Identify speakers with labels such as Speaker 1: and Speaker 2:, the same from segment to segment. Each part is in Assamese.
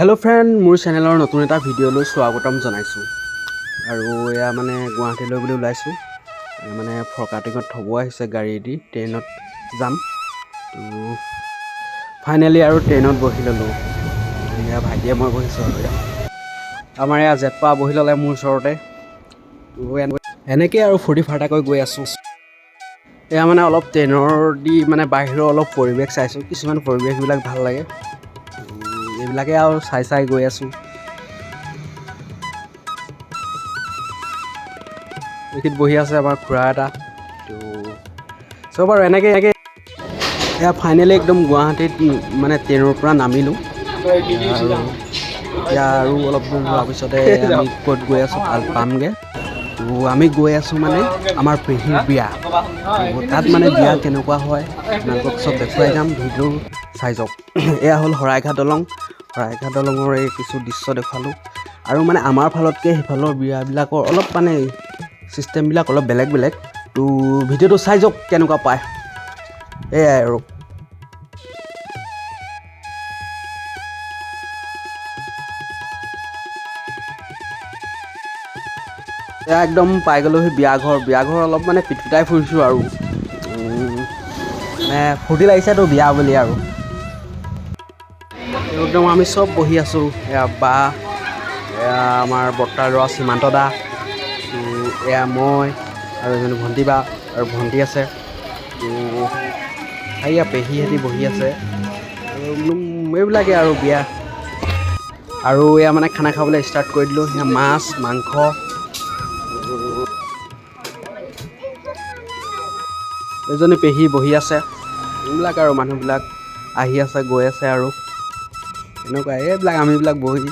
Speaker 1: হেল্ল' ফ্ৰেণ্ড, মোৰ চেনেলৰ নতুন এটা ভিডিঅ'লৈ স্বাগতম জনাইছোঁ। আৰু এয়া মানে গুৱাহাটীলৈ বুলি ওলাইছোঁ। মানে ফৰকাটিঙত থ'ব আহিছে গাড়ী দি, ট্ৰেইনত যাম। তো ফাইনেলি আৰু ট্ৰেইনত বহি ল'লোঁ। এয়া ভাইটিয়ে মই বহিছোঁ আৰু এয়া আমাৰ এয়া জেঠপা বহি ল'লে মোৰ ওচৰতে। তো এনেকেই আৰু ফূৰ্তি ফাৰ্তাকৈ গৈ আছোঁ। এয়া মানে অলপ ট্ৰেইনৰ দি মানে বাহিৰৰ অলপ পৰিৱেশ চাইছোঁ, কিছুমান পৰিৱেশবিলাক ভাল লাগে, এইবিলাকে আৰু চাই চাই গৈ আছোঁ। এইখিনিত বহি আছে আমাৰ খুৰা এটা। তো চব আৰু এনেকৈ এনেকৈ এয়া ফাইনেলি একদম গুৱাহাটীত মানে ট্ৰেইনৰ পৰা নামিলোঁ। আৰু এতিয়া আৰু অলপ দূৰ যোৱাৰ পিছতে আমি ক'ত গৈ আছোঁ তাত পামগৈ। তো আমি গৈ আছোঁ মানে আমাৰ পেহীৰ বিয়া। তো তাত মানে বিয়া কেনেকুৱা হয় আপোনালোকক চব দেখুৱাই যাম, ভিডিঅ' চাই যাওক। এয়া হ'ল শৰাইঘাট দলং। শৰাইঘাট দলঙৰ এই কিছু দৃশ্য দেখুৱালোঁ। আৰু মানে আমাৰ ফালতকৈ সেইফালৰ বিয়াবিলাকৰ অলপ মানে ছিষ্টেমবিলাক অলপ বেলেগ বেলেগ। তো ভিডিঅ'টো চাই যাওক কেনেকুৱা পায়, এয়াই আৰু। এয়া একদম পাই গ'লোহি বিয়াঘৰ। বিয়াঘৰ অলপ মানে পিটপিটাই ফুৰিছোঁ আৰু মানে ফূৰ্তি লাগিছেতো বিয়া বুলি। আৰু একদম আমি চব বহি আছোঁ। এয়া বা, এয়া আমাৰ বৰ্তাৰ ল'ৰা সীমান্ত দা, এয়া মই আৰু এজনী ভণ্টি বা আৰু ভণ্টি আছে। এয়া পেহীহঁতি বহি আছে। এইবিলাকে আৰু বিয়া। আৰু এয়া মানে খানা খাবলৈ ষ্টাৰ্ট কৰি দিলোঁ। সেয়া মাছ মাংস। এজনী পেহী বহি আছে। এইবিলাক আৰু মানুহবিলাক আহি আছে গৈ আছে আৰু এনেকুৱা। এইবিলাক আমিবিলাক বহি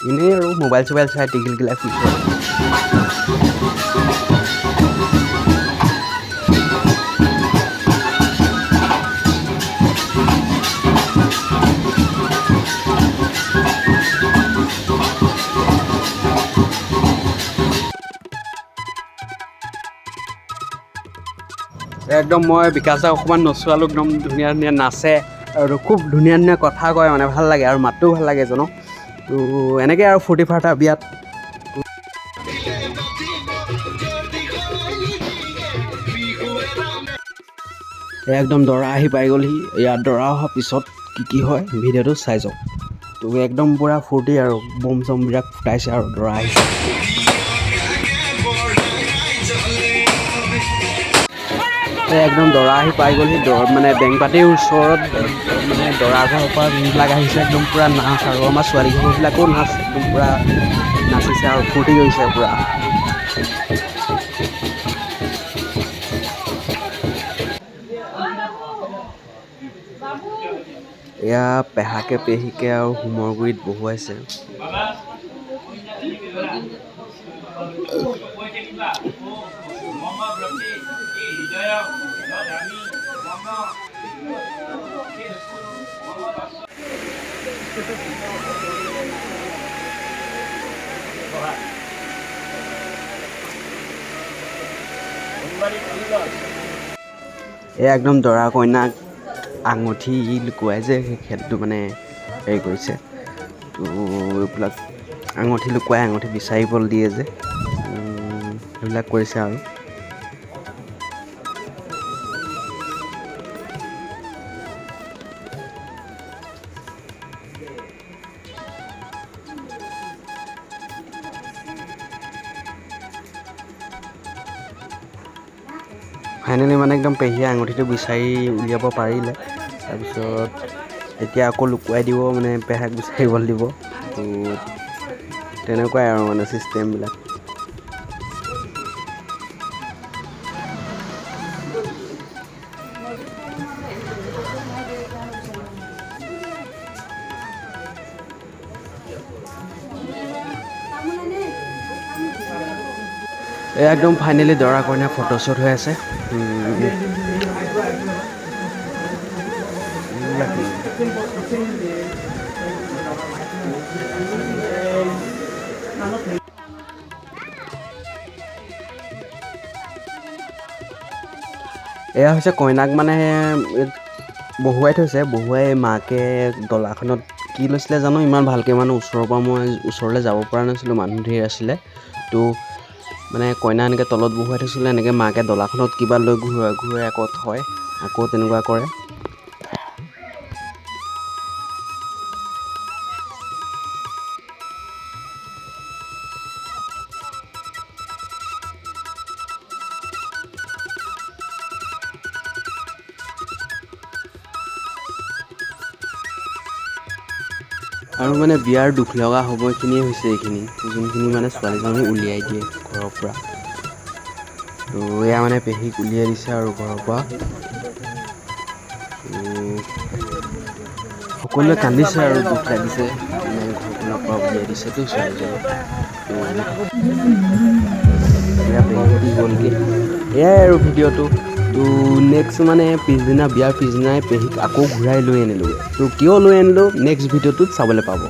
Speaker 1: এনেই আৰু মোবাইল চোবাইল চাই টিঘিলঘিলাই ফুৰিছোঁ। একদম মই বিকাশ দাক অকণমান নচোৱালোঁ, একদম ধুনীয়া ধুনীয়া নাচে আৰু খুব ধুনীয়া ধুনীয়া কথা কয়, মানে ভাল লাগে আৰু মাতটোও ভাল লাগে এজনক। তো এনেকৈ আৰু ফূৰ্তি ফাৰ্তা বিয়াত। একদম দৰা আহি পাই গ'লহি। ইয়াত দৰা অহাৰ পিছত কি কি হয় ভিডিঅ'টো চাই যাওক। তো একদম পূৰা ফূৰ্তি আৰু বম চমবিলাক ফুটাইছে আৰু দৰা আহিছে। একদম দৰা আহি পাই গ'লহি। মানে বেংপাটিৰ ওচৰত মানে দৰা ঘৰৰ পৰা যোনবিলাক আহিছে একদম পূৰা নাচ আৰু আমাৰ ছোৱালী ঘৰবিলাকো নাচ, একদম পূৰা নাচিছে আৰু ফূৰ্তি কৰিছে পূৰা। এয়া পেহাকে পেহীকে আৰু হোমৰ গুৰিত বহুৱাইছে। এয়া একদম দৰা কইনাক আঙুঠি লুকুৱাই যে সেই খেলটো মানে হেৰি কৰিছে। তো এইবিলাক আঙুঠি লুকুৱাই আঙুঠি বিচাৰিবলৈ দিয়ে যে, সেইবিলাক কৰিছে আৰু। ফাইনেলি মানে একদম পেহীয়ে আঙুঠিটো বিচাৰি উলিয়াব পাৰিলে। তাৰপিছত এতিয়া আকৌ লুকুৱাই দিব, মানে পেহাক বিচাৰিবলৈ দিব। তো তেনেকুৱাই আৰু মানে ছিষ্টেমবিলাক। এই একদম ফাইনেলি দৰা কইনা ফটোশ্বুট হৈ আছে। এয়া হৈছে কইনাক মানে বহুৱাই থৈছে, বহুৱাই মাকে ডলাখনত কি লৈছিলে জানো ইমান ভালকৈ, মানে ওচৰৰ পৰা মই ওচৰলৈ যাব পৰা নাছিলোঁ, মানুহ ধেৰ আছিলে। তো মানে কইনা এনেকৈ তলত বহুৱাই থৈছিলে, এনেকৈ মাকে দলাখনত কিবা লৈ ঘূৰাই ঘূৰাই আকৌ থয়, আকৌ তেনেকুৱা কৰে। আৰু মানে বিয়াৰ দুখ লগা সময়খিনিয়ে হৈছে এইখিনি, যোনখিনি মানে ছোৱালীজনী উলিয়াই দিয়ে ঘৰৰ পৰা। তো এয়া মানে পেহীক উলিয়াই দিছে আৰু ঘৰৰ পৰা। তো সকলোৱে কান্দিছে আৰু দুখ লাগিছে, মানে ঘৰখনৰ পৰা উলিয়াই দিছেতো ছোৱালীজনী। তো এয়া পেহীহঁতি গ'লগৈ। এয়াই আৰু ভিডিঅ'টো। তো নেক্সট মানে পিছদিনা, বিয়াৰ পিছদিনাই পেহীক আকৌ ঘূৰাই লৈ আনিলোগৈ। তো কিয় লৈ আনিলোঁ, নেক্সট ভিডিঅ'টোত চাবলৈ পাব।